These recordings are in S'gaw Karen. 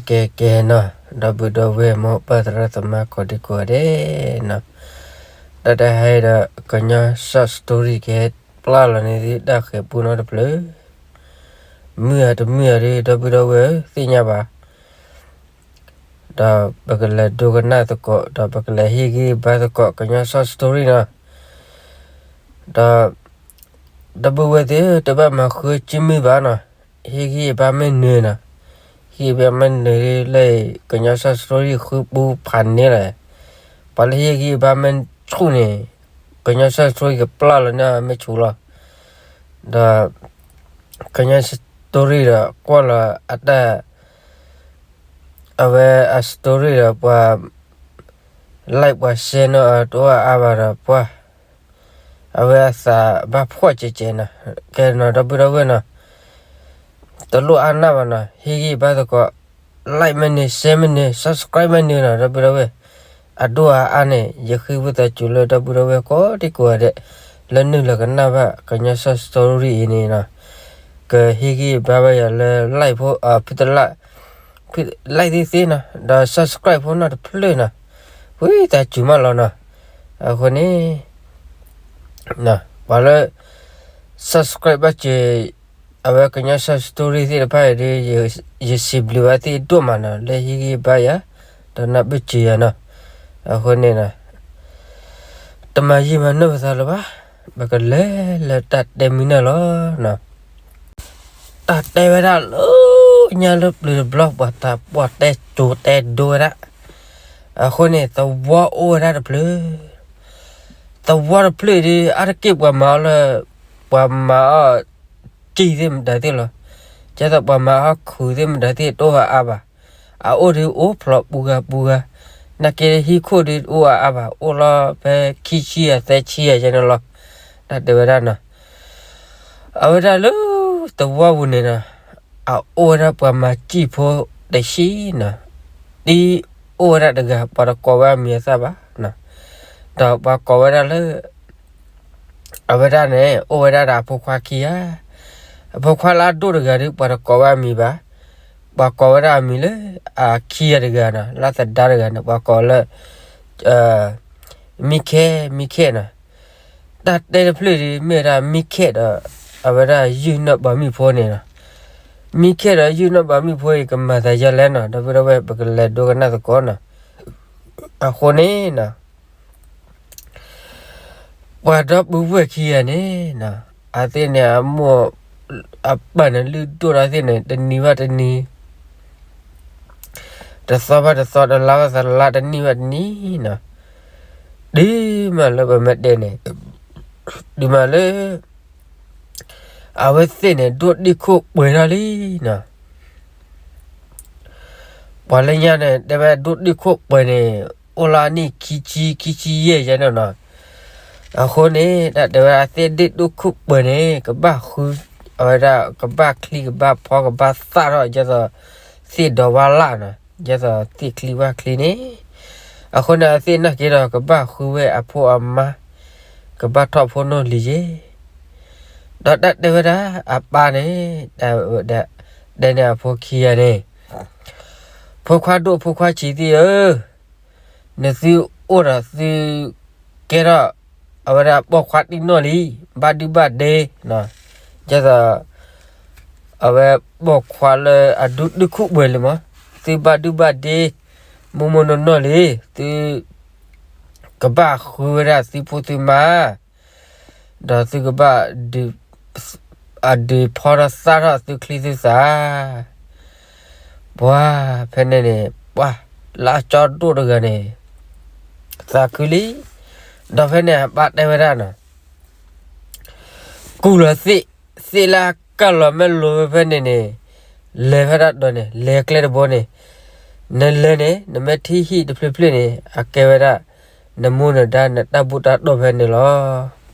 ကဲကဲနီၤ, ဒီပုၢ်ဒီဝဲၢ်မိၢ်ပၢ်သရၣ်သမါကိးဒံကိးဂၤဒဲးနီၤ, တၢ်တဟါအံၤဒီး ကညီ short story ကဟဲပျၢ်လီၤန့ၢ်သုတၢ်ဃဲၤပူနီတဖျၢၣ်, မုာ်ဧါတမုာ်ဧါဒီး ဒီပုၢ်ဒီဝဲၢ်ဧၢ သ့ၣ်ညါဘၣ် ဒီးပကလဲၤဒိကနၣ်သကိး ဒီးပကလဲၤဟ့ၣ်ဂံၢ်ဘါသကိး ကညီ short story နီၤ, ဒီး ဒီပုၢ်ဝဲၢ်သ့ၣ်ဧၢ တဘၣ်မၤဃုစုမုၢ်ဘၣ်နီၤ, ဟ့ၣ်ဂံၢ်ဘါမ့ၢ်နုၤနီၤ, ဟ့ၣ်ဂံၢ်ဘါမ့ၢ်နုၤလၢ ကညီ short story ဃုပူဖးန့ၢ်လီၤ, ပှၤလၢဟ့ၣ်ဂံၢ်ဘါမ့ၢ်ဆူၣ်န့ၣ် ကညီ short story ကပျၢ်လီၤန့ၢ်မ့ၢ်ဆူၣ်လီၤ, ဒီး ကညီ story ဒီးကွၢ်လီၤအတၢ် အဝဲအ story ဒီးပှၤ like ပှၤ share နီၤ တအိၣ်အါအါဘၣ်ဒီးပှၤ အဝဲအသးဘၣ်ဖှီၣ်ကဲးကဲးနီၤ, ကဲနီၤ ဒီပုၢ်ဒီဝဲၢ်နီၤ, တလိၣ်အါနၢ်ဘၣ်နီၤ, ဟ့ၣ်ဂံၢ်ဘါသကိး like မ့ၢ်နုၤ share မ့ၢ်နုၤ subscribe မ့ၢ်နုၤနီၤ ဒီပုၢ်ဒီဝဲၢ်, အဒိၣ်အါအါန့ၣ် ယဃ့ဝံသးစူၤလၢဒီပုၢ်ဒီဝဲၢ်ကိးဒံကိးဂၤဒဲး လၢနုာ်လီၤကနၣ်ဘၣ် ကညီ short story အံၤန့ၣ်နီၤ, ကဟ့ၣ်ဂံၢ်ဘါဘၣ်ယၤလၢ like ဖိ ဖုတလၢ် ဖု like သ့ၣ်သ့ၣ်နီၤ ဒီး subscribe ဖိနီတဖျၢၣ်နီၤ, ဝံသးစူၤမးလီၤနီၤ, အဃိန့ၣ် ပှၤလၢ subscribe ဘၣ်စၢၤ အဝဲကညီ short story သ့ၣ်တဖၣ်အံၤဒီး ယစံးဘျုးဘၣ်သ့ၣ်ဒိၣ်မးနီၤ လၢဟ့ၣ်ဂံၢ်ဘါယၤ ဒီးနၢ်ပၢၢ်စၢၤယၤနီၤ, အဃိန့ၣ် တမၤယံာ်မၤနီၢ်ပသးလၢၤဘၣ်, ပကလဲၤလၢတၢ်တဲမုာ်နၢ်လီၤနီၤ, တၢ်တဲဝဲဒၣ်လၢညါလၢပျၢၤတဘျီ ပှၤတၢ်ပှၤတဲကၠိတဲဒိဝဲဒၣ်, အဃိန့ၣ် သဝီအိၣ်ဝဲဒၣ်တဖျၢၣ်, သဝီတဖျၢၣ်ဒီး အါတက့ၢ်ပှၤမၤအီၣ်လၢ ပှၤမၤအီၣ် ကံၢ်သ့ၣ်မတၤသ့ၣ်လီၤ, ကဲသိးပှၤမၤအီၣ်ခုးသ့ၣ်မတၤသ့ၣ်တအိၣ်အါအါဘၣ်, အအိၣ်ဒီးအိၣ်ဖျိးပူၤဂၤပူၤဂၤ, နာ်က့ဟံၣ်ခိၣ်ဒီးတအိၣ်အါအါဘၣ် အိၣ်လီၤဖဲခံဆံယဲၢ်သၢဆံယဲၢ်ယဲၢ်န့ၣ်လီၤ, တၢ်တဲဝဲဒၣ်နီၤ, အဝဲဒၣ်လၢ သဝီပူၤန့ၣ်နီၤ, အအိၣ်ဝဲဒၣ်ပှၤမၤကံၢ်ဖိတဆံနီၤ, ဒ်အိၣ်ဝဲဒၣ်တဂၤ ပှၤတကိးဝဲအမံၤအသၣ်ဘၣ်နီၤ, ဒီးပှၤကိးဝဲဒၣ်လၢ အဝဲဒၣ်န့ၣ် အိၣ်ဝဲဒၣ်ဒီးအဖိခွါခံဂၤ, အဖိခွါလၢအဒိၣ်တဂၤဒီး ပှၤတကိးဝဲအမံၤဘၣ်, ပှၤကိးဝဲဒၣ်အမံၤလၢ အခံဂၤတဂၤနီၤ လၢသဒါတဂၤန့ၣ် ပှၤကိးလၢ မံခဲ မံခဲနီၤ, တၢ်တဲတဖျၢၣ်ဒီး မ့ၢ်ဝဲဒၣ်မံခဲဒီး အဝဲဒၣ်ယုၢ်နီၢ်ဘီမုၢ်ဖိန့ၣ်နီၤ, မံခဲဒီးယုၢ်နီၢ်ဘီမုၢ်ဖိအံၤ ကမၤသးယဲလဲၣ်နီၤ ဒီပုၢ်ဒီဝဲၢ် ပကလဲၤဒိကနၣ်သကိးနီၤ, အဃိန့ၣ်နီၤ ပှၤဒီပုၢ်ဝဲၢ်ခံဂၤန့ၣ်နီၤ, အသ့ၣ်န့ၣ် အမိၢ် အပၢ်န့ၣ်လုၢ်ဒိၣ်ဒီးသ့ၣ်န့ၣ် တနံၤဘၣ်တနံၤ, တသီဘၣ်တသီ, တလါဘၣ်တလါ, တနံၣ်ဘၣ်တနံၣ်နီၤ, ဒ်မးလၢပမ့ၢ်တဲန့ၣ်, ဒ်မးလၢ အဝဲသ့ၣ်န့ၣ် ဒိၣ်ဒ့ၣ်ခိၣ်ပှဲၤထီၣ်လံနီၤ, ပှၤလၢညါန့ၣ် တဲဝဲဒိၣ်ဒ့ၣ်ခိၣ်ပှဲၤန့ၣ် အိၣ်လၢအနံၣ်ခံဆံခံဆံယဲၢ်ယဲၢ်န့ၣ်နီၤ, အဃိန့ၣ် တၢ်တဲဝဲဒၣ်သ့ၣ်ဒ့ၣ်ဒိၣ်ခိၣ်ပှဲၤန့ၣ် ကဘၣ်ဃု, အဝဲဒၣ်ကဘၣ်ချံကဘၣ်ဖီကဘၣ်သၣ်ထီၣ် ဒ်သိး သ့ၣ်ဒီးဝါလၣ်နီၤ, ဒ်သိးသ့ၣ်ချံဝၣ်ချံန့ၣ်, အဃိန့ၣ် အသ့ၣ်နာ်က့ဒီး ကဘၣ်ဃုဝဲအဖိအမါ, ကဘၣ်ထီၣ်ဖိနီၢ်လံၤယဲၢ် ဒီးတၢ်တဲဝဲဒၣ် အပၢ်န့ၣ်, တဲန့ၢ်အဖိခံဂၤန့ၣ်, ဖိခွါဒိၣ်ဖိခွါဆံးသ့ၣ်ဧၢ, နသုအိၣ်ဒီးသုကဲထီၣ် အဝဲဒၣ်ပိာ်ခွါတံၢ်နီၢ်လံ, ဘၣ်ဒုဘၣ်ဒ့နီၤ, ဒ်သိး အဝဲပိာ်ခွါလၢအဒိၣ်ဒ့ၣ်ခိၣ်ပှဲၤလံမး, သုဘၣ်ဒုဘၣ်ဒ့ မိၢ်မိၢ်နီၢ်နီၢ်လံ, သု ကဘၣ်ဃုဝဲဒၣ်သုဖိသုမါ, ဒီးသုကဘၣ် အဒုးဖီထီၣ်သၣ်ထီၣ်သုချံသုသၣ်, ပှၤဖဲန့ၣ်န့ၣ် ပှၤလၢအကၠီဒိၣ်တဂၤန့ၣ် သးခုလံ, ဒီးဖဲန့ၣ်အပၢ်တဲဝဲဒၣ်နီၤ ကူၣ်လီၤသ့ၣ်, သ့ၣ်လၢအကၢ်လီၤမ့ၢ်လိၤဝဲဖဲန့ၣ်န့ၣ်, လဲၤဖဲဒၣ်ဒီးန့ၣ် လဲၤကျဲတဘိန့ၣ်, နလဲၤန့ၣ် နမ့ၢ်ထံၣ်ဟံၣ်တဖျၢၣ်ဖျၢၣ်န့ၣ် အကဲဝဲဒၣ် နမိၢ်နဒါနတၢ်ဘူၣ်တၢ်တီၢ်ဖဲန့ၣ်လီၤ.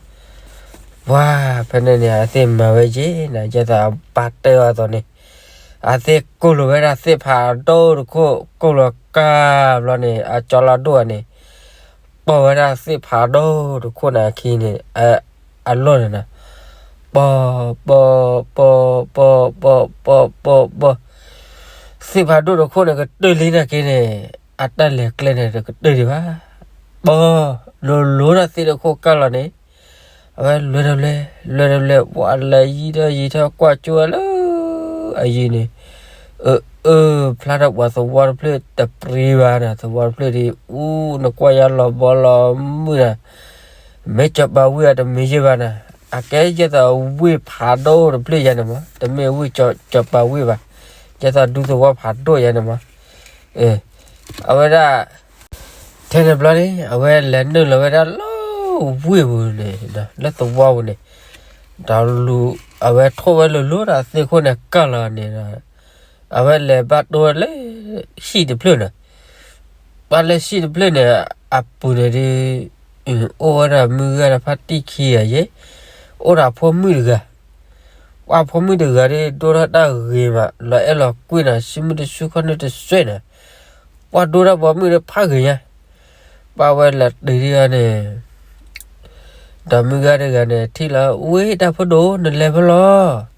ပှၤဖဲန့ၣ်န့ၣ် အသ့ၣ်မၤဝဲယ့ၣ်နၤ ယဲသိးအပၢ်တဲအီၤအသိးန့ၣ်, အသ့ၣ်ကိၢ်လိာ်ဝဲဒၣ်သ့ၣ်ဖးဒိၣ်တခိၣ်, ကိၢ်လိာ်ကၢ်ဘျီန့ၣ် အကၠီလီၤဒိၣ်ဧါန့ၣ် ပိာ်ဝဲဒၣ်သ့ၣ်ဖးဒိၣ်တခိၣ်န့ၣ်အခံန့ၣ်, အလီၢ်န့ၣ်နီၤ, ပိာ်, ပိာ်, ပိာ်, ပိာ်, ပိာ်, ပိာ်, ပိာ်, ပိာ်, သ့ၣ်ဖးဒိၣ်တခိၣ်န့ၣ် ကတၢၢ်လံနာ်က့န့ၣ်, အတၢ်လဲၤကျဲန့ၣ် တကတၢၢ်ဒံးဘၣ်. ပီၤ, လိၤလိၤဒီးသ့ၣ်တခိၣ်ကၢ်လီၤန့ၣ်, အဝဲလဲၤတဘျဲ, လဲၤတဘျဲ, ပှၤလဲၤယံၤထီၣ်ယံၤထီၣ်ကွၢ်ကၠိဝဲလၢအယံၤန့ၣ်, အၢ အၢ ဖျါထီၣ်ပှၤသဝီတဖျၢၣ်တပှဲၤဘၣ်နီၤ, သဝီတဖျၢၣ်ဒ်အူ, နကွၢ်ယါလီၤဘီလီၤမုၢ်ဒီး မ့ၢ်စီၤပၤဝ့ၢ်အတမံၤယဲၢ်ဘၣ်နီၤ, အကဲယဲၢ်သိးဝ့ၢ်ဖးဒိၣ်တဖျၢၣ်ယါန့ၣ်မး, တမ့ၢ်ဝ့ၢ်စီၤပၤဝ့ၢ်ဘၣ်, ယဲၢ်သိးဒူသဝီဖးဒိၣ်ယါန့ၣ်မး, အဝဲဒၣ်, ထဲန့ၣ်ဘျီန့ၣ် အဝဲလဲၤနုာ်လီၤဝဲဒၣ်လၢဝ့ၢ်ပူၤန့ၣ်, လၢသဝီပူၤန့ၣ်, ဒီးလူၤ, အဝဲထိၣ်ဝဲလိၤလိၤဒီးသ့ၣ်ခိၣ်န့ၣ်ကၢ်လီၤန့ၣ်ဒီး, အဝဲလဲၤဘၣ်တိၢ်ဝဲလၢဟံၣ်တဖျၢၣ်န့ၣ် ပှၤလၢဟံၣ်တဖျၢၣ်န့ၣ်, အပူၤန့ၣ်ဒ်, အိၣ်ဝဲဒၣ်မုၢ်ဂၤဒီးဖါတံၢ်ခံဂၤယဲၢ်, အိၣ်ဒီးဖိမုၣ်တဂၤ, ပှၤဖိမုၣ်တဂၤဒ်ဒိၣ်ထီၣ်တၢ်ဂ့ၤမး, လီၤအဲၣ်လီၤကွံန့ၣ် စုမုၢ်တစုခီၣ်နုၢ်တစဲးန့ၣ်, ပှၤဒိၣ်ထီၣ်ပိာ်မုၣ်ဒီးဖးဂ့ၤညါ, ပှၤဝဲလီၤတံၢ်ဒ်အီၤန့ၣ် ဒီးမုၢ်ဂၤတဂၤန့ၣ် ထံၣ်လီၤ, ဝ့ၢ်တၢ်ဖိဒိၣ် နလဲၤဖဲလဲၣ်,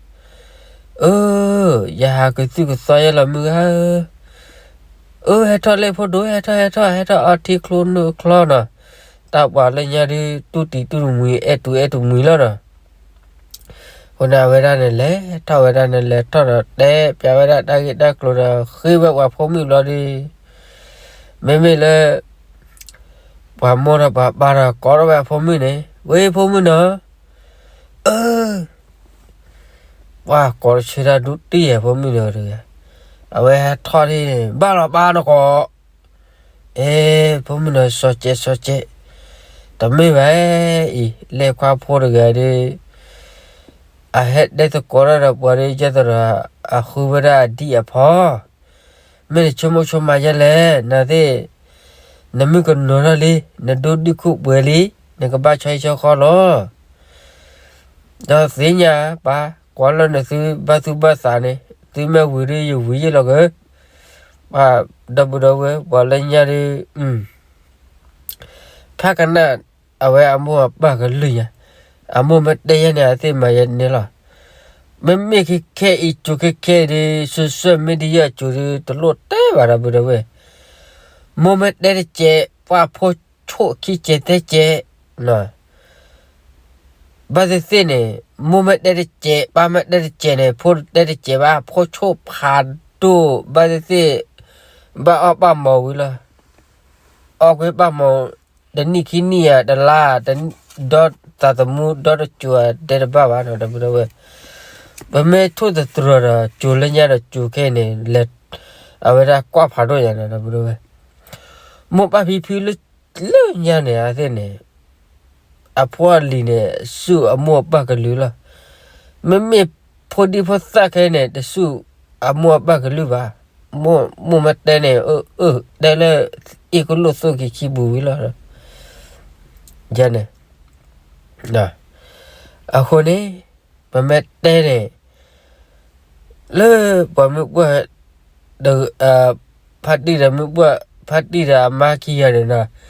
အၢ, ယဟးကသုၣ်ကသီယဲလီၤမုၢ်ဂၤဧၢ, အၢ ဟဲထီၣ်လၢဖိဒိၣ် ဟဲထီၣ် ဟဲထီၣ် ဟဲထီၣ်အီထံချီနုၢ်ချီနီၤ, တၢ်ပှၤလၢညါဒ်တူၢ်တံၤတူၢ်တမှံၤ အဲၣ်တူၤအဲၣ်တမှံၤလီၤနီၤ, အဃိန့ၣ် အဝဲဒၣ်န့ၣ်လဲၤထီၣ်ဝဲဒၣ်န့ၣ် လဲၤထီၣ်ဒီးတဲပၠးဝဲဒၣ်တၢ်ဂ့ၢ်တၢ်ကျိၤဒီး ဃ့ဝဲပှၤဖိမုၣ်ဘျီဒ်, မ့မ့ၢ်လၢ ပှၤမိၢ်ဒီးပှၤပၢ်ဒီးကိးထီၣ်ဝဲအဖိမုၣ်န့ၣ်, ဝ့ၢ်ဖိမုၣ်နီၤ, အၢ, ပှၤကိးတဆၢတၢ်ဒူတံၢ်ယဲၢ်ဖိမုၣ်န့ၣ်တဂၤ, အဝဲဟဲထီၣ်ဒ်န့ၣ် ဘၣ်လီၤပၢ်နကိး, အဲ, ဖိမုၣ်နီၤ စီၤကဲးစီၤကဲး, တမ့ၢ်ဘၣ်အံၤ လဲၤခွါဖိတဂၤဒ် အဟဲတဲသကိးတၢ်ဒီးပှၤဒ် ယဲၢ်သိးဒီး အဃုဝဲဒၣ်အဒံၣ်အဖီ, မ့ၢ်နဆိကမိၣ်ဆိကမးယဲလဲၣ်, နသ့ၣ်, နမုၣ်ကနီၤထီၣ်လံ, နဒိၣ်ဒုၣ်ခိၣ်ပှဲၤလံ, နကဘၣ်ဆီဟံၣ်ဆီဃီလီၤ. ဒီးသ့ၣ်ညါပၢ်, ကွၢ်လၢနသုဘၣ်သူၣ်ဘၣ်သးန့ၣ်, သုမ့ၢ်ဝံၤဒ်ယဝံၤယ့ၢ်လီၤက့ၤ, ပှၤဒီပုၢ်ဒီဝဲၢ် ပှၤလၢညါဒ် ဖးကနၣ်, အဝဲအမိၢ်အပၢ်ကလုၢ်ညါ, အမိၢ်မ့ၢ်တဲယဲန့ၣ် အသ့ၣ်မၤယဲန့ၣ်လီၤ. မ့မ့ၢ်ခဲခဲအံၤ ကၠိခဲခဲအံၤဒ် social media အကၠိဒ် တလိၣ်တဲဘၣ်ဒီပုၢ်ဒီဝဲၢ်, မိၢ်မ့ၢ်တဲတကဲး ပှၤဖိဆိၣ်ခံကဲးသၢကဲး, ဘၣ်သ့ၣ်သ့ၣ်န့ၣ်, မိၢ်မ့ၢ်တဲတကဲး ပၢ်မ့ၢ်တဲတကဲးန့ၣ် ဖိတဲတကဲးဘၣ် ဖိဆိၣ်ဖးဒိၣ် ဘၣ်သ့ၣ်သ့ၣ်, ဘၣ်အီၣ်ဘၣ်မီၤဝံၤလီၤ. အီၣ်ကွံာ်ဘၣ်မီၤ, တနံၣ်ခံနံၣ်ဧါ တလါဧါ, ဒီးသးသမူဒီတကၠိၤဧါ တဲတဘၣ်ဘၣ်နီၤ ဒီပုၢ်ဒီဝဲၢ်, ပမ့ၢ်ထိၣ်သတြီၤဒီး ကၠိၤလၢညါဒီးကၠိၤခဲအံၤန့ၣ် လဲၤ, အဝဲဒၣ်ကွၢ်ဖးဒိၣ်ညါနီၤ ဒီပုၢ်ဒီဝဲၢ်, မိၢ်ပၢ်ဖံဖုလၢ လၢညါန့ၣ် အသ့ၣ်န့ၣ်, အဖိအလံၤန့ၣ် ဆူၣ်အမိၢ်အပၢ်ကလုၢ်လီၤ. မ့မ့ၢ်ဖိဒံဖိသၣ်ခဲအံၤန့ၣ် တဆူၣ်အမိၢ်အပၢ်ကလုၢ်ဘၣ်. မိၢ်, မိၢ်မ့ၢ်တဲန့ၣ်, အၢ, အၢ, တဲလၢ အ့ၣ်ကလိၣ်သိၣ်က့ၤခံပူၤဝံၤလီၤ. ယန့ၣ်, အဃိန့ၣ်, ပမ့ၢ်တဲန့ၣ် လၢပှၤမုၢ်ပှၢ်, ဖါတံၢ်ဒီးမုၢ်ပှၢ်, ဖါတံၢ်ဒီးအမါခံဂၤန့ၣ်ဒီး,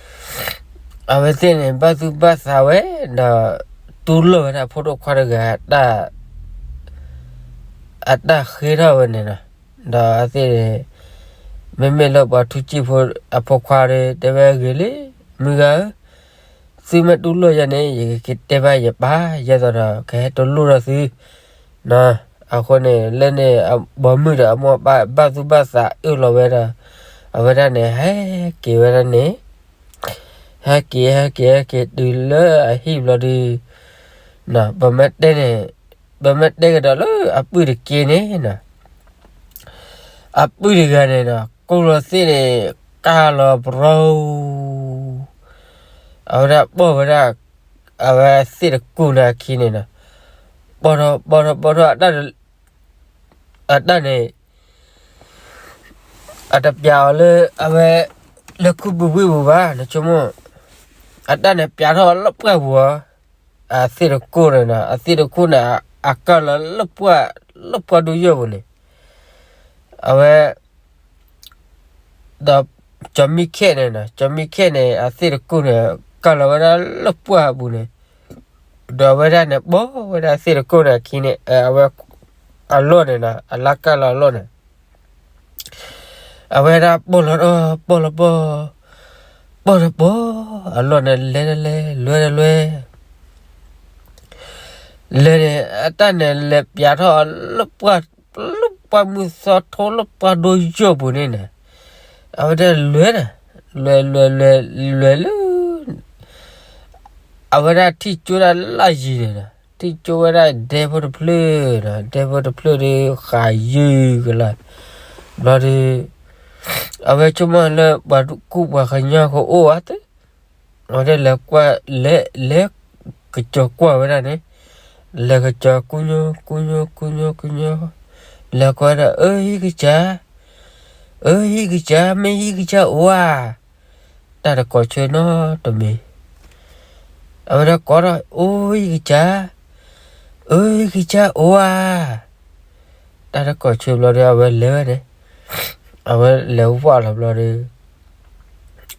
အဝဲသ့ၣ်န့ၣ် ဘၣ်သူၣ်ဘၣ်သးဝဲဒီး တူၢ်လိာ်ဝဲဒၣ်ဖိဒိၣ်ခွါတဂၤ အတၢ်ဃ့ထီၣ်ဝဲန့ၣ်လီၤ. ဒီးအသ့ၣ်န့ၣ်, မ့မ့ၢ်လၢပှၤထူစံာ်ဖိအဖိခွါဒီး တဲဝဲဂ့ၤလံ, မုၢ်ဂၤဧၢ, သုမ့ၢ်တူၢ်လိာ်ယၤန့ၣ် ယကက့ၤတဲဘၣ်ယပၢ် ယဲသိးဒီး ကဟဲတူၢ်လိာ်ဒီးသု အဃိန့ၣ် လၢန့ၣ် အဘီမုၢ်ဒီးအမိၢ်အပၢ် ဘၣ်သူၣ်ဘၣ်သးအၢၣ်လီၤဝဲဒီး အဝဲဒၣ်န့ၣ် ဟဲက့ၤဝဲဒၣ်န့ၣ်, ဟဲက့ၤ ဟဲက့ၤ ဟဲက့ၤတုၤလၢအဟံၣ်ဘျီဒုး, ပမ့ၢ်တဲန့ၣ်, ပမ့ၢ်တဲကဒီးလၢအပုၢ်တက့ၢ်န့ၣ်, အပုၢ်တဂၤန့ၣ်ဒီး ကိၢ်လီၤသ့ၣ်န့ၣ် ကၢ်လီၤပရီ, အဝဲဒၣ်ဘီၣ်ဝဲဒၣ် အဝဲသ့ၣ်တကိၢ်န့ၣ်အခံန့ၣ်ဒီး, ဘီၣ်ထီၣ် ဘီၣ်ထီၣ် ဘီၣ်ထီၣ် အတၢ်န့ၣ် အတပျးအီၤလၢအဝဲ လၢခူပူၤဝ့ၢ်ပူၤဘၣ် နဆိကမိၣ်, အတၢ်န့ၣ်ပျးထီၣ်လၢပှၢ်ပူၤဧါ, အသ့ၣ်တကိၢ်န့ၣ်ဒီး အသ့ၣ်တကိၢ်န့ၣ် အကၢ်လီၤလၢပှၢ်, လၢပှၢ်ဒိၣ်ယိာ်ပူၤန့ၣ်, အဝဲ ဒီး ကၠီၤမံခဲၣ်န့ၣ်ဒီး ကၠီၤမံခဲၣ်န့ၣ် အသ့ၣ်တကိၢ်န့ၣ် ကၢ်လီၤဝဲဒၣ်လၢပှၢ်အပူၤန့ၣ်, ဒီးအဝဲဒၣ်န့ၣ် ဘီၣ်ဝဲဒၣ်သ့ၣ်တကိၢ်န့ၣ်အခံန့ၣ် အဝဲ အလီၢ်န့ၣ်ဒီး အလါကၢ်လီၤအလီၢ်န့ၣ် အဝဲဒၣ်ပီၢ်လီၤဒီးပီၢ်လီၤပီၢ်, ပီၢ်ဒီးပီၢ်, အလီၢ်န့ၣ်လဲၤတလဲၤ လွဲတလွဲ, လဲၤန့ၣ် အတၢ်န့ၣ်လဲၤပျးထီၣ်အီၤလၢပှၢ်, လၢပှၢ်မုၢ်သီထိ လၢပှၢ်ဒိယိာ်ပူၤန့ၣ်န့ၣ်, အဝဲဒၣ်လဲၤန့ၣ်, လဲၤလဲၤလဲၤလဲၤလၢ အဝဲဒၣ်ထံၣ်ကၠိဒၣ်လၢယံၤန့ၣ်ဒီး ထံၣ်ကၠိဝဲဒၣ်ဒဲဖိတဖျၢၣ်ဒီး ဒဲဖိတဖျၢၣ်ဒီးဃးယုၢ်ကလာ်, ဘျီဒီး အဝဲဆိကမိၣ်လၢပှၤကူၣ်ပှၤကညီကအိၣ်ဧါသ့, အဝဲဒၣ်လဲၤကွၢ်, လဲၤ, လဲၤကစၢၤကွၢ်ဝဲဒၣ်န့ၣ်, လဲၤကစၢၤကူညီကူညီကူညီကူညီ, လဲၤကွၢ်ဝဲဒၣ် အၢ ဟံၣ်ကစၢ်, အၢ ဟံၣ်ကစၢ် မ့ၢ်ဟံၣ်ကစၢ်အိၣ်ဧါ, တၢ်တကိးဆၢနီတမံၤ, အဝဲဒၣ်ကိးဒီး အိၣ်ဟံၣ်ကစၢ်, အၢ ဟံၣ်ကစၢ်အိၣ်ဧါ, တၢ်တကိးဆၢဘျီဒီး အဝဲလဲၤဝဲန့ၣ်, အဝဲလဲၤဝၢ်လီၤဘျီဒီး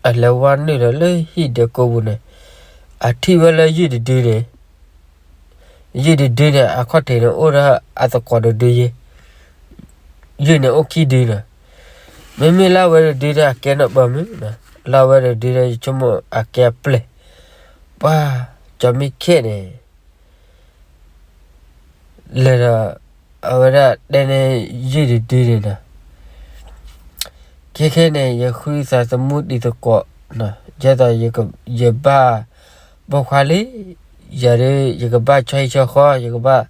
အလဲၤဝၢ်နုာ်လီၤလၢဟံၣ်ဒၢးကိးပူၤန့ၣ်, အထံၣ်ဝဲလၢယုၢ်တဒုန့ၣ်, ယုၢ်တဒုန့ၣ် အခီၣ်ထံးန့ၣ်အိၣ်ဒီးအသကိးတဒုယဲ, ယုၢ်န့ၣ်အိၣ်ခံဒုန့ၣ်, မ့မ့ၢ်လၢအဝဲတဒုဒီးအကဲနီၢ်ပၢၢ်မုၢ်, လၢအဝဲတဒုဒီးယဆိကမိၣ်အကဲအပျဲၢ်, ပှၤကၠီၤမံခ့ၣ်န့ၣ် လဲၤဒီး အဝဲဒၣ်တဲန့ၣ်ယုၢ်တဒုန့ၣ်ဒီး, ခဲခဲန့ၣ် ယဃုသးသမူတံၤသကိး, ဒ်သိးယဘၣ်ပိာ်ခွါလံ, ယၤဒီး ယကဘၣ်ဆီဟံၣ်ဆီဃီ, ယကဘၣ်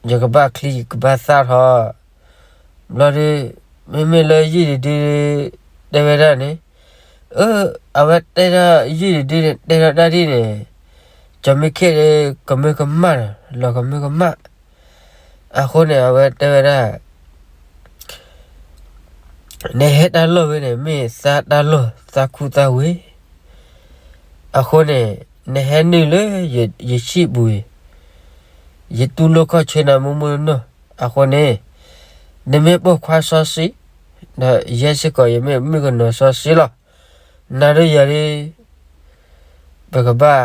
ချံ ယကဘၣ်သၣ်ထီၣ်, ဘျီဒီး မ့မ့ၢ်လၢယုၢ်တဒု တဲဝဲဒၣ်န့ၣ်, အၢ အဝဲတဲဒီးယုၢ်တဒုန့ၣ် တဲဒီးတၢ်ဒ်န့ၣ်, ကၠီၤမံခ့ၣ်ဒီး ကမၢကမၣ်ဒီး လီၤကမၢကမၣ်, အဃိန့ၣ် အဝဲတဲဝဲဒၣ် နဟဲတၢ်လီၢ်ဝဲန့ၣ် မ့ၢ်သးတၢ်လီၢ်သးခူသးဝ့ၢ်, အဃိန့ၣ် နဟဲနုာ်လၢယဆံၣ်ပူၤအံၤ, ယတူၢ်လိာ်ခီၣ်ဆၢနၤမုၢ်မုၢ်နီၢ်နီၢ်, အဃိန့ၣ် နမ့ၢ်ပိာ်ခွါစီဆှံ, ဒီးယဲစ့ၢ်ကီး ယမ့ၢ်မုၣ်ကနီၤစီဆှံလီၤ. နၤဒီးယၤဒီး ပကဘၣ်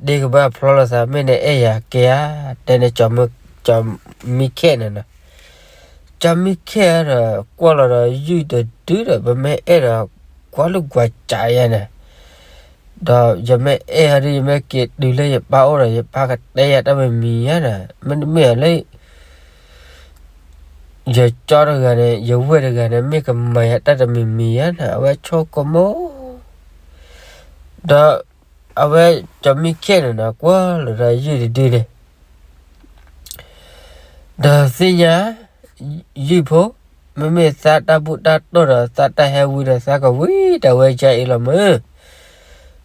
ဒ့ကဘၣ်ဖျီလိာ်သး, မ့ၢ်နအဲၣ်ယၤကဲဧါ, တဲန့ၣ် ကၠီၤမံခ့ၣ်န့ၣ်နီၤ. ကၠီၤမံခ့ၣ်ဒီး ကွၢ်လီၤဒီးယုၢ်တဒုဒီး ပမ့ၢ်အဲၣ်ဒီး ကွၢ်လူၢ်ကွၢ်ကးယၤန့ၣ်, ဒီးယမ့ၢ်အဲၣ်ယၤဒီး ယမ့ၢ်က့ၤတုၤလၢယပၢ်အိၣ်ဒီး ယပၢ်ကတဲယၤတၢ်မံၤမံၤယၤန့ၣ်, မ့တမ့ၢ်လၢ ယကၠီတဂၤန့ၣ် ယဝဲၢ်တဂၤန့ၣ် မ့ၢ်ကမၤယၤတၢ်တမံၤမံၤယၤန့ၣ် အဝဲဆိကမိၣ်, ဒီးအဝဲကၠီၤမံခ့ၣ်န့ၣ်ဒီး ကွၢ်လီၤဒီးယုၢ်တဒုန့ၣ် ဒီးသ့ၣ်ညါ ယုၢ်ဖိ, မ့မ့ၢ်သးတၢ်ဘူၣ်တၢ်တီၢ်ဒီး သးတၢ်ဟဲဝံဒီး သးကဝံၤဒၣ်ဝဲဒ်အံၤလီၤမၢ်.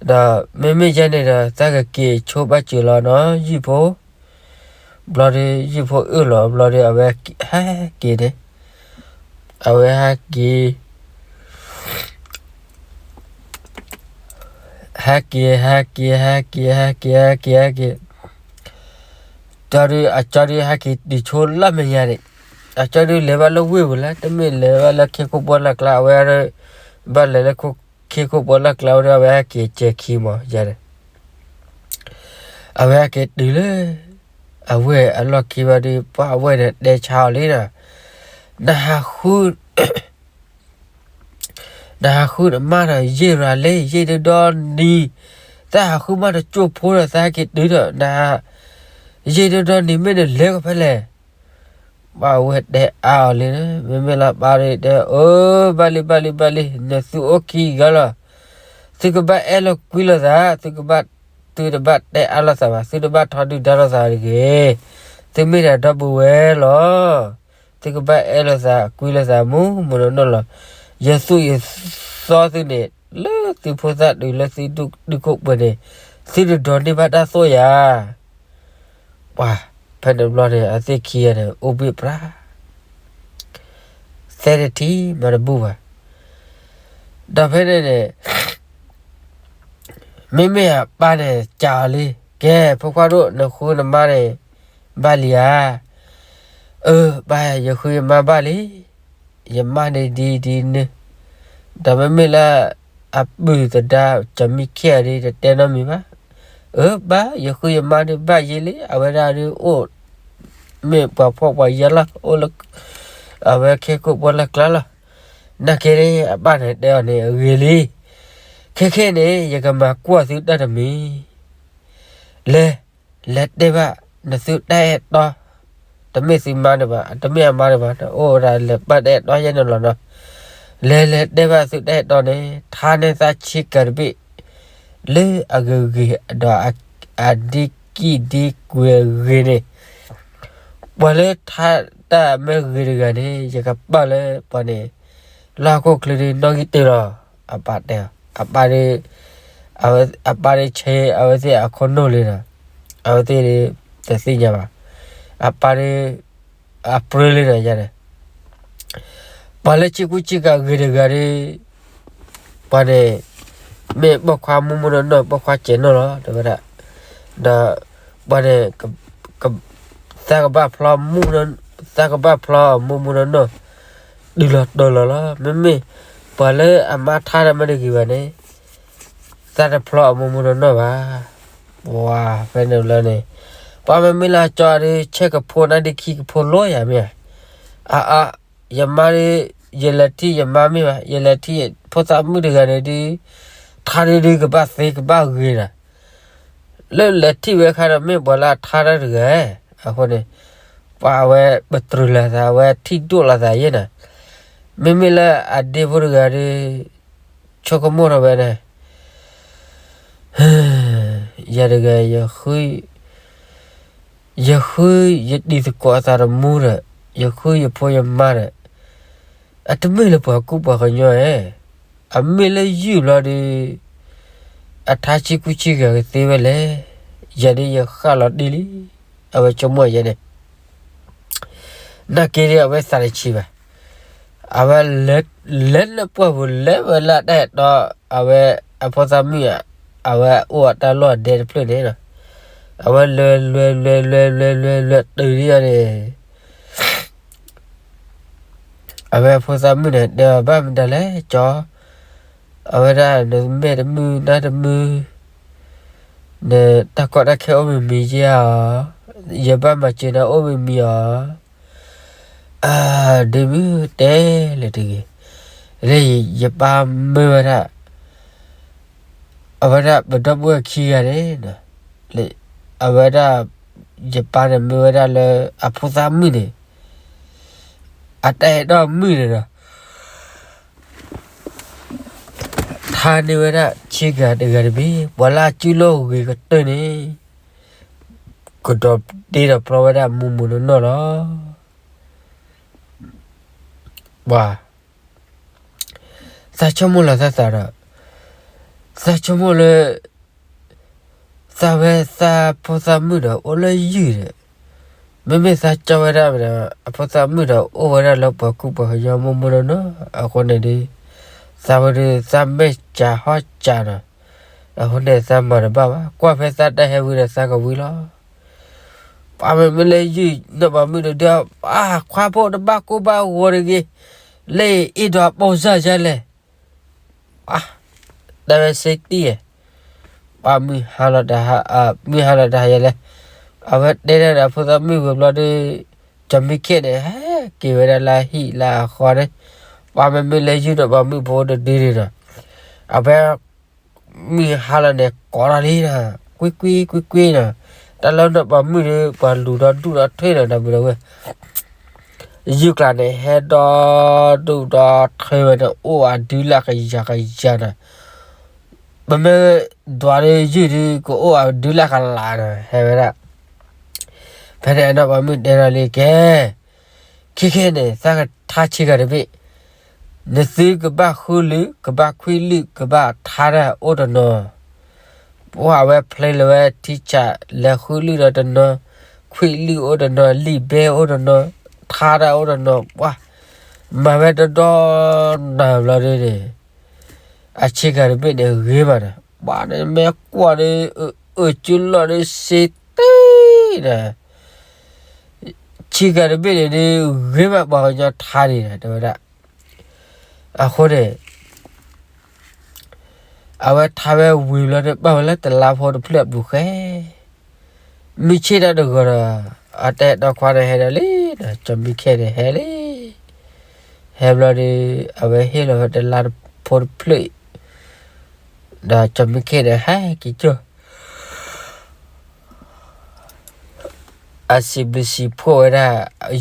ဒီးမ့မ့ၢ်ယဲန့ၣ်ဒီး သးကက့ၤဆိဘၣ်စၢၤလီၤနီၤ ယုၢ်ဖိ. ဘျီဒီး ယုၢ်ဖိအၢၣ်လီၤဘျီဒီး အဝဲဟဲက့ၤန့ၣ်, အဝဲဟဲက့ၤ ဟဲက့ၤ ဟဲက့ၤ ဟဲက့ၤ ဟဲက့ၤ ဟဲက့ၤ ဟဲက့ၤ, ဒီးအကၠီဒုးဟဲက့ၤတုၤဆိလၢမဲာ်ညါန့ၣ်, အကၠီဒုးလဲၤဘၣ်လၢဝ့ၢ်ပူၤလၢ တမ့ၢ်လဲၤဘၣ်လၢခ့ခိၣ်ပှၢ်လၢ်ကျါ အဝဲ ဘၣ်လဲၤလၢခ့ခိၣ်ပှၢ်လၢ်ကျါဝဲဒီး အဝဲဟဲက့ၤစဲၤခံမးယၤန့ၣ်, အဝဲဟဲက့ၤတုၤလၢ အဝဲၢ်အလီၢ်ခံဘျီဒီး ပှၤအဝဲၢ်န့ၣ်တဲဆါအီၤလံဒီး, နဟးဃု နဟးဃုနမါဒီးယ့ၢ်ရၤလံ, ယ့ၢ်ဒိၣ်ဒီနံၤ, သးဟးဃုမါတကၠိၢ်ဖိဒီး သးဟဲက့ၤတုၤဒီး နဟး ယ့ၢ်ဒိၣ်ဒီနံၤ မ့ၢ်နလဲၤကီးဖဲလဲၣ်. ပှၤအဝဲၢ်တဲအါအီၤလံ, မ့မ့ၢ်လၢပၢ်ဒီးတဲ, အၢ ဘၣ်လံ ဘၣ်လံ ဘၣ်လံ, နသုအိၣ်ခံဂၤလီၤ. သုကဘၣ်အဲၣ်လိာ်ကွံလိာ်သး, သုကဘၣ်, သုတဘၣ်တဲအါလိာ်သးဘၣ်, သုတဘၣ်ထီဒုၣ်ဒါလိာ်သးတဂ့ၤ. သုမ့ၢ်ဒၣ်ဒီပုၢ်ဝဲၢ်လီၤ. သုကဘၣ်အဲၣ်လိာ်သး ကွံလိာ်သး မုၢ်မုၢ်နီၢ်နီၢ်လီၤ. ယသူၣ်ယသီသုန့ၣ် လၢသုဖိသၣ်တုၤလၢသုဒူၣ်ဒူၣ်ခိၣ်ပှဲၤန့ၣ်, သုတဒိးန့ၢ်ဘၣ်တၢ်သိၣ်ယၤ. ပှၤ, ဖဲန့ၣ်ဘျီန့ၣ် အဝဲသ့ၣ်ခံဂၤန့ၣ် အိၣ်ဘှံးပြါ သဲတထံၣ်မၤတဘူၣ်ဘၣ်. ဒီးဖဲန့ၣ်န့ၣ် မ့မ့ၢ်အပၢ်န့ၣ် စံးအီၤလံ, ကဲ ဖိခွါဒိၣ် နဃုနမါန့ၣ် ဘၣ်လံဧါ. အၢ ပၢ် ယဃုယမါဘၣ်လံ. ယမါန့ၣ်ဒ်ဒ်န့ၣ်, ဒီးမ့မ့ၢ်လၢ အပုၢ်သဒါ ကၠီၤမံခ့ၣ်အံၤဒီး တတဲနီတမံၤဘၣ်. အၢ ပၢ် ယဃုယမါန့ၣ်ဘၣ်ယဲလံ, အဝဲဒၣ်ဒုးအိၣ် မ့ၢ်ပှၤဖှီၣ်ပှၤယာ်လီၤ, အိၣ်လၢ အဝဲခ့ခိၣ်ပှၢ်လၢ်ကျါလီၤ. နာ်က့န့ၣ် အပၢ်န့ၣ်တဲအီၤန့ၣ် အဂ့ၤလံ, ခဲခဲန့ၣ် ယကမၤကွၢ်သုတၢ်တမံၤ, လဲၤ, လဲၤတဲဘၣ်နသုတၢ်အဲၣ်တီ, တမ့ၢ်သုမါန့ၣ်ဘၣ်, တမ့ၢ်အမါန့ၣ်ဘၣ်, အိၣ်ဝဲဒၣ်လဲၤပာ်တၢ်အဲၣ်တီယဲန့ၣ်လီၤနီၤ, လဲၤလဲၤတဲဘၣ်သုတၢ်အဲၣ်တီန့ၣ် ထါန့ၢ်သးဆ့ကၤတဘ့ၣ် လၢအဂ့ၤဂ့ၤဒီး အဒ့ကံၢ်ဒ့ကွဲၤဂ့ၤန့ၣ်, ပှၤလၢထါတၢ်မ့ၢ်ဂ့ၤတဂၤန့ၣ် ယကပာ်လၢပှၤန့ၣ် လၢဟီၣ်ခိၣ်ချၢဒ်နီၣ်ဂံၢ်တၢလီၤ, အပၢ်တဲ, အပၢ်ဒ်, အပၢ်ဒ်ဆဲးအဝဲသ့ၣ်အခိၣ်နူာ်လံနီၤ, အဝဲသ့ၣ်ဒ်တသ့ၣ်ညါဘၣ်, အပၢ်ဒ်, အပြၢလံနီၤယၤန့ၣ်, ပှၤလၢဆ့ကူဆ့ကၤဂ့ၤတဂၤဒ် ပှၤန့ၣ် မ့ၢ်ပိာ်ခွါမူမူနီၢ်နီၢ် ပိာ်ခွါစဲးနီၢ်လီၤ တဲဝဲဒၣ်, ဒီးပှၤန့ၣ် သးကဘၣ်ဖျီ, သးကဘၣ်ဖျီအီၤမူမူနီၢ်နီၢ် တုၤလီၤတီၤလီၤလီၤ. မ့မ့ၢ်ပှၤလၢအမါထါတၢ်မ့ၢ်တဂ့ၤဘၣ်န့ၣ် သးတဖျီအီၤမူမူနီၢ်နီၢ်ဘၣ်. ပှၤဖဲန့ၣ်လီၤန့ၣ် ပှၤမ့မ့ၢ်လၢအကၠီဒ် ဆဲးကဖိနၢ်ဒ့ခံကဖိလီၤယၤမ့ၢ်ဧါ, အအ ယမါဒ်, ယလဲၤထံၣ်ယမါမ့ၢ်ဘၣ်, ယလဲၤထံၣ်ဖိသၣ်မုၣ်တဂၤန့ၣ်ဒ် ထါဒ်ဒ်ကဘၣ်သ့ကဘၣ်ဂ့ၤနီၤ, လၢလဲၤထံၣ်ဝဲခါဒီး မ့ၢ်ပှၤလၢအထါတၢ်တဂၤ, အဃိန့ၣ် ပှၤအဝဲပတြၢၤလိာ်သး အဝဲထံၣ်ဒိၣ်လိာ်သးယဲနီၤ, မ့မ့ၢ်လၢအဒ့ဖိတဂၤဒ် ဆိကမိၣ်ထီၣ်ဝဲန့ၣ် ယၤတဂၤ ယဃုယတံၤသကိးအသးတမူဒီး ယဃုယဖိယမါဒီး အတမ့ၢ်လၢပှၤကူၣ်ပှၤကညီဧါ, အမ့ၢ်လၢယုၢ်ဘျီဒီး အထါဆ့ကူဆ့ကၤကသ့ဝဲလဲၣ်, ယၤဒ်ယဃၣ်လီၤတံၢ်လံ, အဝဲဆိကမိၣ်ယဲန့ၣ် နာ်က့ဒီး အဝဲသးတဆံးဘၣ်. အဝဲလဲၤ, လဲၤလၢပှၢ်ပူၤ လဲၤဝဲလၢအတၢ်အဲၣ်တီ, အဝဲအဖိသၣ်မုၣ်ဧါ, အဝဲအိၣ်အတၢ်လီၢ်အဒဲတဖျၢၣ်န့ၣ်လီၤ. အဝဲလဲၤလဲၤလဲၤလဲၤလဲၤလဲၤလဲၤ တုၤဒ်အံၤန့ၣ် အဝဲအဖိသၣ်မုၣ်န့ၣ် တဲအီၤ ဘၣ်မတၤလဲၣ်ကၠီ, အဝဲဒၣ် နမဲာ်တမုာ်နါတမုာ်, နတၢ်ကီတၢ်ခဲအိၣ်မံၤမံၤဧါ, ယဘၣ်မၤစၢၤနၤအိၣ်မံၤမံၤဧါ. အၢ ဒ့မုၣ်တဲလဲၣ်တဂ့ၤ, လၢယပၢ်မၢဝဲဒၣ် အဝဲဒၣ်ပဒီပုၢ်ဝဲၢ်ခံဂၤန့ၣ်, အဝဲဒၣ် ယပၢ်န့ၣ်မၢဝဲဒၣ်လၢအဖိသၣ်မုၣ်န့ၣ်, အတၢ်အဲၣ်တီမုၣ်န့ၣ်ဒီး ထါန့ၢ်ဝဲဒၣ်ဆ့ကၤတဂၤတဘ့ၣ်, ပှၤလၢအစုလိာ်ဂ့ၤကတၢၢ်န့ၣ် ကဒီးတ့ဒီးဖျီဝဲဒၣ်မူမူနီၢ်နီၢ်လီၤ. ပှၤ သးဆိကမိၣ်လီၤသးသးဒီး သးဆိကမိၣ်လၢ သးဝဲသးဖိသၣ်မုၣ်ဒီးအိၣ်လၢယုၢ်ဒီး, မ့မ့ၢ်သးကၠီဝဲဒၣ်ဒီး အဖိသၣ်မုၣ်ဒီးအိၣ်ဝဲဒၣ်လၢပှၤကူၣ်ပှၤကညီမူမူနီၢ်နီၢ်, အဃိန့ၣ်ဒီး သးဝဲဒီးသးမဲာ်ကၠးဟီၣ်ကၠးနီၤ, အဃိန့ၣ်သးမၤတဘၣ်ဘၣ်, ကွၢ်ဖဲသးတၢ်ဟဲဝံၤဒီးသးကဝံၤလီၤ. ပှၤမ့မ့ၢ်လၢယုၢ်နီၢ်ပၤမုၣ်ဒီး ဒုး ပှၤခွါဖိတဘၣ်ကိၢ်ဘၣ်ဂီၤတဂ့ၤ, လၢအံၤအ့ၣ်ဒီးအပိာ်စၢ်ယါလဲၣ်. ပှၤ တဲဝဲစ့တံၢ်ဧါ, ပှၤမုၢ်ဟါလီၤတဟါ, မုၢ်ဟါလီၤတဟါယဲလဲၣ်, အဝဲတဲဒၣ်ဒီးဖိသၣ်မုၣ်ဝံၤဘျီဒီး ကၠီမံခ့ၣ်န့ၣ် ဟဲက့ၤဝဲဒၣ်လၢအဟံၣ်လၢအဃီန့ၣ်, ပှၤမ့မ့ၢ်လၢယုၢ်နီၢ်ပၤမုၣ်ဖိတဒုန့ၣ်ဒီး အဝဲ မုၢ်ဟါလီၤန့ၣ် ကိးထီၣ်လံနီၤ, ကွံကွံကွံကွံနီၤ, တၢ်လၢနီၢ်ပၤမုၣ်ဒီး ပှၤလူၤဒီဒူၣ်ဒီထၢဒီး ဒီပုၢ်ဒီဝဲၢ်, ယုၢ်ကျါန့ၣ် ဟဲဒီဒူၣ်ဒီထၢဝဲန့ၣ် အိၣ်အဒုလၢကယၤကယၤနီၤ, ပမ့ၢ်ဒွးဒီးယုၢ်ဒီး ကအိၣ်အဒုလၢကလးနီၤ, ဟဲဝဲဒၣ် ဖဲန့ၣ်အနီၢ်ပၤမုၣ်တဲထီၣ်လံကဲ ခဲခဲန့ၣ် သးကထါဆ့ကၤတဘ့ၣ်, နသုကဘၣ်ဃုလုၢ် ကဘၣ်ခွံလုၢ် ကဘၣ်ထါတၢ်အိၣ်တနီၤ, ပှၤအဝဲဖျဲလၢဝဲထံဆး လဲၤဃုလုၢ်ဒီးတနီၤ, ခွံလုၢ်အိၣ်တနီၤ, လံာ်ဘဲအိၣ်တနီၤ, ထါတၢ်အိၣ်တနီၤ, ပှၤ မၤဝဲတဒီနၤဘျီဒ်န့ၣ် အဆ့ကၤတဘ့ၣ်န့ၣ်ဂ့ၤမးနီၤ, ပှၤန့ၣ်မ့ၢ်ကွၢ်ဒီး အၢၣ်ကၠူလီၢ်ဒီးစ့တ့ၢ်နီၤ, ဆ့ကၤတဘ့ၣ်န့ၣ်ဒ် ဂ့ၤမးပှၤကညီထါန့ၣ်နီၤ တဲဝဲဒၣ်, အဃိန့ၣ် အဝဲထါဝဲဝံၤဘျီန့ၣ် ပာ်ဝဲလၢတလါဖိတဖျၢၣ်အပူၤဃဲ, မုၢ်ဆ့ၣ်တၢ်တဂီၤဒီး အတၢ်အဲၣ်တီခွါန့ၣ်ဟဲဒီးလံနီၤ, ကၠီမံခ့ၣ်န့ၣ်ဟဲလံ, ဟဲဘျီဒီး အဝဲဟ့ၣ်လီၤဝဲတလါဖိတဖျၢၣ်, ဒီးကၠီၤမုၢ်ခ့ၣ်န့ၣ် ဟဲက့ၤကၠီ အစံးဘျုးစံးဖှိၣ်ဝဲဒၣ်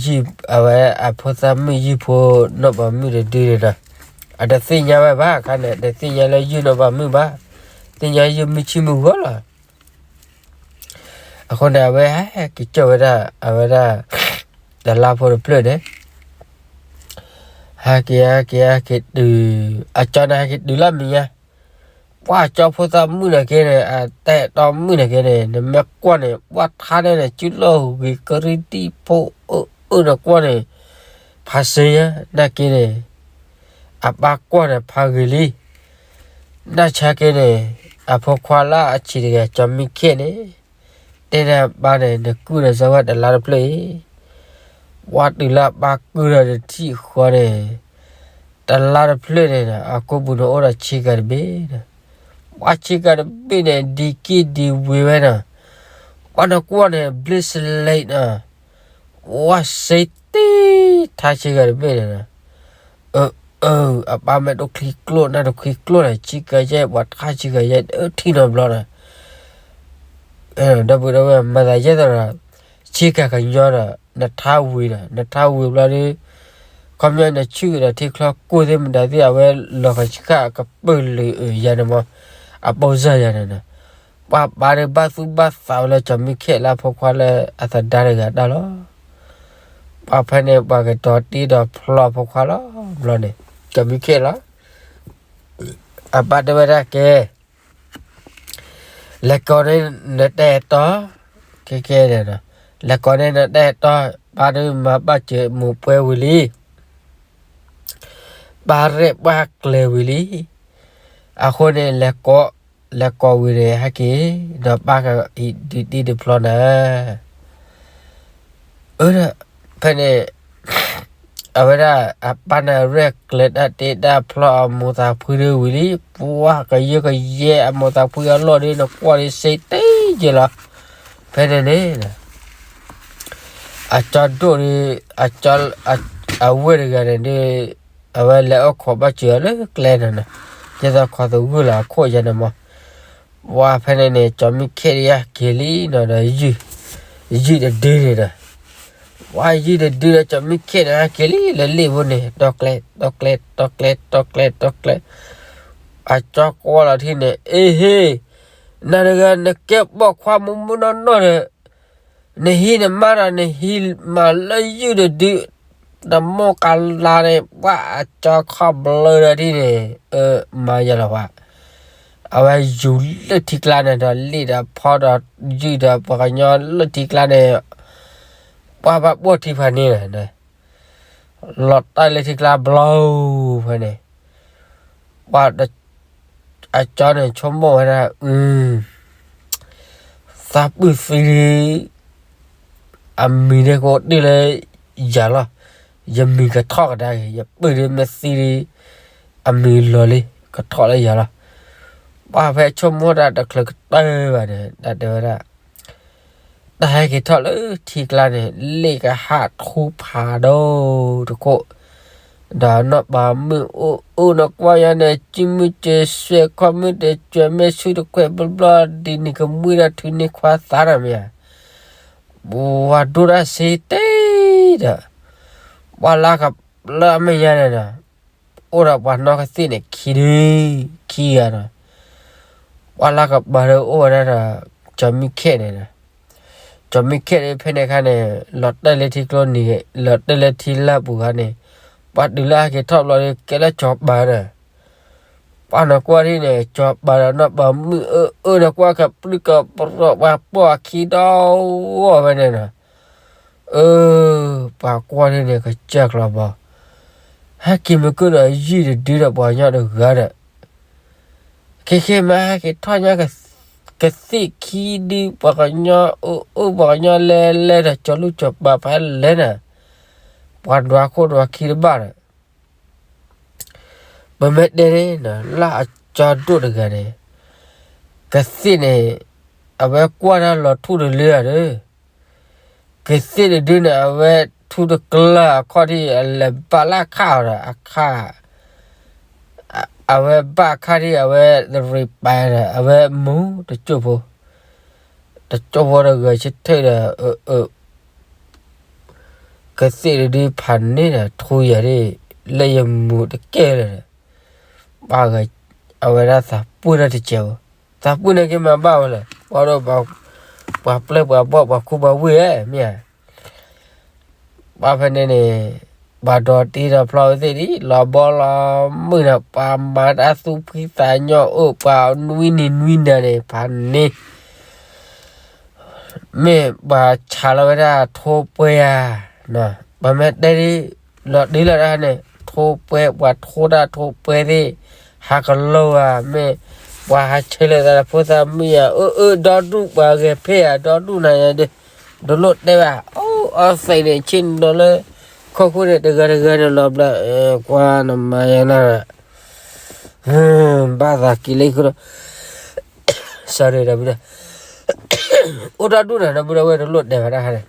ယုၢ်အဝဲအဖိသၣ်မုၣ်ယုၢ်ဖိနီၢ်ပၤမုၣ်တဒုန့ၣ်ဒီး, အတသ့ၣ်ညါဝဲဘၣ်အခါန့ၣ် တသ့ၣ်ညါလၢယုၢ်နီၢ်ပၤမုၣ်ဘၣ်, သ့ၣ်ညါယုၢ်မုၢ်ဆံမုၢ်ဂီၢ်လီၤ. အဃိန့ၣ် အဝဲဟဲက့ၤကၠီဝဲဒၣ် အဝဲဒၣ် တလါဖိတဖျၢၣ်န့ၣ် ဟဲက့ၤ ဟဲက့ၤ ဟဲက့ၤတုၤ, အကၠီန့ၣ်ဟဲက့ၤတုၤလၢမဲာ်ညါ, ပှၤကၠီဖိသၣ်မုၣ်န့ၣ်က့န့ၣ် အတၢ်အဲၣ်တီမုၣ်န့ၣ်က့န့ၣ် နမ့ၢ်ကွၢ်န့ၣ် ပှၤထါန့ၣ်န့ၣ် စုလီၢ်ဂ့ၤကရံၣ်တံၢ်ဖိအၢအၢန့ၣ်ကွၢ်န့ၣ် ဖးစ့ညါ နာ်က့န့ၣ် အပၢ်ကွၢ်န့ၣ်ဖးဂ့ၤလံ. နာ်ဆါက့န့ၣ် အဖိခွါလၢအဆံးတဂၤ ကၠီၤမုၢ်ခ့ၣ်န့ၣ် တဲန့ၣ်အပၢ်န့ၣ် နကုၢ်ဒီးစၢၤဝဲတလါတဖျၢၣ်အံၤ, ပှၤတုၤလၢအပၢ်ကုၢ်ဒီးတထံၣ်ဃီန့ၣ် တလါတဖျၢၣ်န့ၣ်ဒီး အကိာ်ပူၤန့ၣ်အိၣ်ဒီးဆ့ကၤတဘ့ၣ်ဒီး, ပှၤဆ့ကၤတဘ့ၣ်န့ၣ် ဒံကံၢ်ဒံဝ့ၤဝဲဒီး, ပှၤန့ၣ်ကွၢ်န့ၣ် ဘျ့စလဲးနီၤ, ပှၤစ့တ့ထါဆ့ကၤတဘ့ၣ်န့ၣ်ဒီး, အၢ အၢ အပၢ်မ့ၢ်တအိၣ်ချံကျိၣ် နၢ်တခွံကျိၣ်န့ၣ် ဆ့ကၤယဲၢ် ပှၤထါဆ့ကၤယဲၢ် အၢ ထံၣ်နီတဘျီဒီး ဒီပုၢ်ဒီဝဲၢ် မၤသးယဲၢ်သိးဒီး ဆ့ကၤကညီဒီး နထါဝံၤဒီး နထါဝံၤဘျီဒီး ခီပညီနဆူၣ်ဒီးထံချီကိၢ်သ့ၣ်မတၤသ့ၣ် အဝဲလီၤကဆှၣ်ကပၢၢ်လုာ်အုးယၤန့ၣ်မး အပိစၢ်ယၤန့ၣ်နီၤ, ပှၤပၢ်ဒီးဘၣ်သူၣ်ဘၣ်သးဝဲလၢ ကၠီၤမုၢ်ခ့ၣ်လၢအဖိခွါလၢအသဒါတဂၤတၢ်လီၤ. ပှၤဖဲန့ၣ် ပှၤကတီၤတံၢ်ဒီးဖျီအဖိခွါလီၤ ဘျီန့ၣ် ကၠီၤမုၢ်ခ့ၣ်လီၤ. အပၢ်တဲဝဲဒၣ်ကဲ လဲၤကိးန့ၢ်နတၢ်အဲၣ်တီ, ခဲကဲန့ၣ်, လဲၤကိးန့ၢ်နတၢ်အဲၣ်တီ, ပၢ်ဒုးမၤဘၣ်စၢၤမိၢ်ပှဲၤဝံၤလံ, ပၢ်ရဲၣ်ပှၢ်ကျဲၤဝံၤလံ, အဃိန့ၣ် လဲၤကိးဝံၤန့ၣ် ဟဲက့ၤ, ဒီးပၢ်ကဒုးတံၢ်ဒုးဖျီနၤ အၢ, ဖဲန့ၣ် အဝဲဒၣ်အပၢ်န့ၣ်ရဲၣ်ကျဲၤတၢ်တ့တၢ်ဖျီအမိၢ်သးဖှံဒုးဝံၤလံ, ပှၤကယၢကယဲအမိၢ်သးဖှံအလီၢ်ဒုး နကွၢ်ဒုးစ့တ့ယဲလီၤ. ဖဲန့ၣ်န့ၣ် အကၠီဒိၣ်ဒုး အဝဲၢ်တဂၤန့ၣ်ဒုး အဝဲလဲၤအိၣ်ခိးဘၣ်စၢၤအီၤလၢကျဲန့ၣ်နီၤ, ဒ်သိးခိးသဂၢၢ်လီၤအခိၣ်ယဲန့ၣ်မး, ပှၤဖဲန့ၣ်န့ၣ် ကၠီၤမုၢ်ခ့ၣ်ဒုးယက့ၤလံနီၤဒီး ယုၢ်တဒုန့ၣ်ဒီး ပှၤယုၢ်တဒုဒီး ကၠီၤမုၢ်ခ့ၣ်န့ၣ် ဟဲက့ၤလံလၢလ့ၣ်ဖိန့ၣ် တီကျဲ တီကျဲ တီကျဲ တီကျဲ တီကျဲ, အကၠီကွၢ်လီၤထံၣ်န့ၣ် အ့ဟ့, နၤတဂၤနကဲပိာ်ခွါမုၢ်မုၢ်နီၢ်နီၢ်ဒီး နဟံးနမါဒီး နဟံးမးလၢယုၢ်တဒု, တမိၢ်ကလါန့ၣ် ပှၤအကၠီခီဘျၢဒီးဒ်န့ၣ်, အၢ မၤယၤလီၤပှၤ, အဝဲယူၤလၢထံကျါန့ၣ်ဒီး လ့ၣ်ဒီးဖီဒီးယုၢ်ဒီး ပှၤကညီလၢထံကျါန့ၣ် ပှၤဘၣ်ပိာ်ထံဖးန့ၣ်လီၤ, လီၤတၢ်လၢထံကျါဘျီဖဲန့ၣ် ပှၤ အကၠီန့ၣ်ဆိကမိၣ်ဝဲဒၣ်, သးပုၢ်သံ အမံၤန့ၣ်ကအိၣ်တ့ၢ်လၢယၤလီၤ, ယမံၤကထီၣ်ကဒါက့ၤ, ယပုၢ်ဒုးမ့ၢ်သံဒီး အမံၤလီၤလံ ကထီၣ်လၢယၤလီၤ. ပှၤဖဲဆိကမိၣ်တၢ်တချုးကတၢၢ်ဘၣ်န့ၣ် တၢ်တဲဝဲဒၣ် တၢ်ဟဲက့ၤထီၣ်လၢထံကျါန့ၣ် လ့ၣ်ကဟးထူဖးဒိၣ်တခိၣ်, ဒီးနီၢ်ပၤမုၣ်အိၣ်အိၣ်နီၢ်ကွၢ်ယါန့ၣ် စုမုၢ်စၢၤဆွဲခီၣ်မုၢ်တစၢၤ မဲာ်ဆူတခွဲးဘျီဘျီ ဒ်န့ၣ်ကမှံဒီးထုးန့ၢ်ခွါသးတၢ်မ့ၢ်ဧါ, ပှၤဒိၣ်တၢ်စ့တ့ဒီး ပှၤလၢကပၢလၢအမဲာ်ညါန့ၣ်ဒီး အိၣ်ဒီးပှၤနီၢ်ကသ့ၣ်န့ၣ်ခံဒု ခံဂၤဒီး ပှၤလၢကပၢဒီးအိၣ်ဝဲဒၣ်ဒီး ကၠီၤမုၢ်ခ့ၣ်န့ၣ်ဒီး ကၠီၤမုၢ်ခ့ၣ်ဒီးဖဲန့ၣ်အခါန့ၣ် လီၤတဲာ်လၢထံကျိနံၤ လီၤတဲာ်လၢထံလၢ်ပူၤခါန့ၣ် ပှၤတုၤလၢဟဲက့ၤထီၣ်ဘျီဒီး ကဲလၢကၠီၤပၤဒီး ပှၤနီၢ်ကွၢ်ဒ်န့ၣ် ကၠီၤပၤဒီးနီၢ်ပၤမုၣ်အၢအၢဒီးကွၢ်ကပြုၢ်ကပြီၢ် ပှၤပိာ်အခံဒီဂီၢ်ဝဲန့ၣ်ဒီး အၢ ပှၤကွၢ်ဒ်န့ၣ် ကစၢၢ်ကျီၤဘီ ဟဲက့ၤမုၢ်ကုၢ်ဒီးယုၢ်တဒုဒီးပှၤကညီတဂၤဒီး ခဲခဲမးဟဲက့ၤထီၣ်ညါ ကသ့ၣ်ခံဒု ပှၤကညီအၢအၢပှၤကညီလဲၤလဲၤဒီး ကၠီၤလူၢ်ကၠီၤပၤဖဲလဲၣ်န့ၣ် ပှၤဒွးခိၣ်ဒွးခံတဘၣ်ဒီး ပမ့ၢ်တဲန့ၣ် လၢအကၠီဒိၣ်တဂၤန့ၣ် ကသ့ၣ်န့ၣ် အဝဲကွၢ်တၢ်လီၤထူၣ်တလၢဧါဒီး ကသ့ၣ်တဒုန့ၣ် အဝဲထ ထူတကျၢၢ်အခီၣ်ထံး အလဲၤဘၣ်လၢအခၣ်အီၤဒီး အခၣ် အဝဲဘၣ်အခၣ်ထံး အဝဲတရံးပာ်ဒီး အဝဲမူတကၠိၢ်ဖိ, တကၠိၢ်ဖိတဂၤဆၢထၢၣ်ဒီး အၢ အၢ ကသ့ၣ်တဒုဖးန့ၣ်ဒီး ထူယၤဒ် လၢယမူတကဲလၢာ်ဒီး ပှၤဂၤ အဝဲဒၣ်သးပှၢ်တၢ်တစဲးဖိ, သးပှၢ်န့ၣ်က့ၤမၤဘၣ်ဝဲလဲၣ်, ပှၤဒီး ပှၤပျဲၢ်ပှၤဘီၣ်ပှၤခူပှၤဝ့ၢ်ဧါ မ့ၢ်ဧါ. ပှၤဖဲန့ၣ်န့ၣ် ပှၤဒီတံၤဒီဖျီဝဲသ့ၣ်ဒ် လီၤဘီလီၤမုၢ်ဒီး ပှၤမၤတၢ်သူၣ်ဖှံသးညီအိၣ် ပှၤနွံနံၤနွံနၤန့ၣ် ဖးန့ၣ် မ့ၢ်ပှၤဆးလီၤဝဲဒၣ်ထိပှဲၤဧါ, ပှၤမ့ၢ်တဲဒ် လီၤတံၢ်လီၤတၢ်န့ၣ် ထိပှဲၤ ပှၤထိတၢ်ထိပှဲၤသ့ၣ် ဟးကလိဧါ, မ့ၢ်ပှၤဟးဆဲးလၢသးဖိသးမုၣ်ဧါ, အၢ အၢ ဒီဒူၣ်ပှၤဂဲၤဖဲဧါ, ဒီဒူၣ်နၤယၤဒ် တလိၣ်တဲဘၣ်, အိၣ်အီသံးန့ၣ် ဆ့ၣ်နီၤလၢ ခိၣ်ဃိန့ၣ် တဂၤတဂၤန့ၣ်လီၤဘျီ, ကွၢ်နမၤယၤလီၤ, ဘၣ်သးက့ၤလၢဃုဒီး sorry ဒီပုၢ်ဒီဝဲၢ်, အိၣ်ဒီဒူၣ်နၤ ဒီပုၢ်ဒီဝဲၢ် တလိၣ်တဲဘၣ်တၢ်ခါန့ၣ်,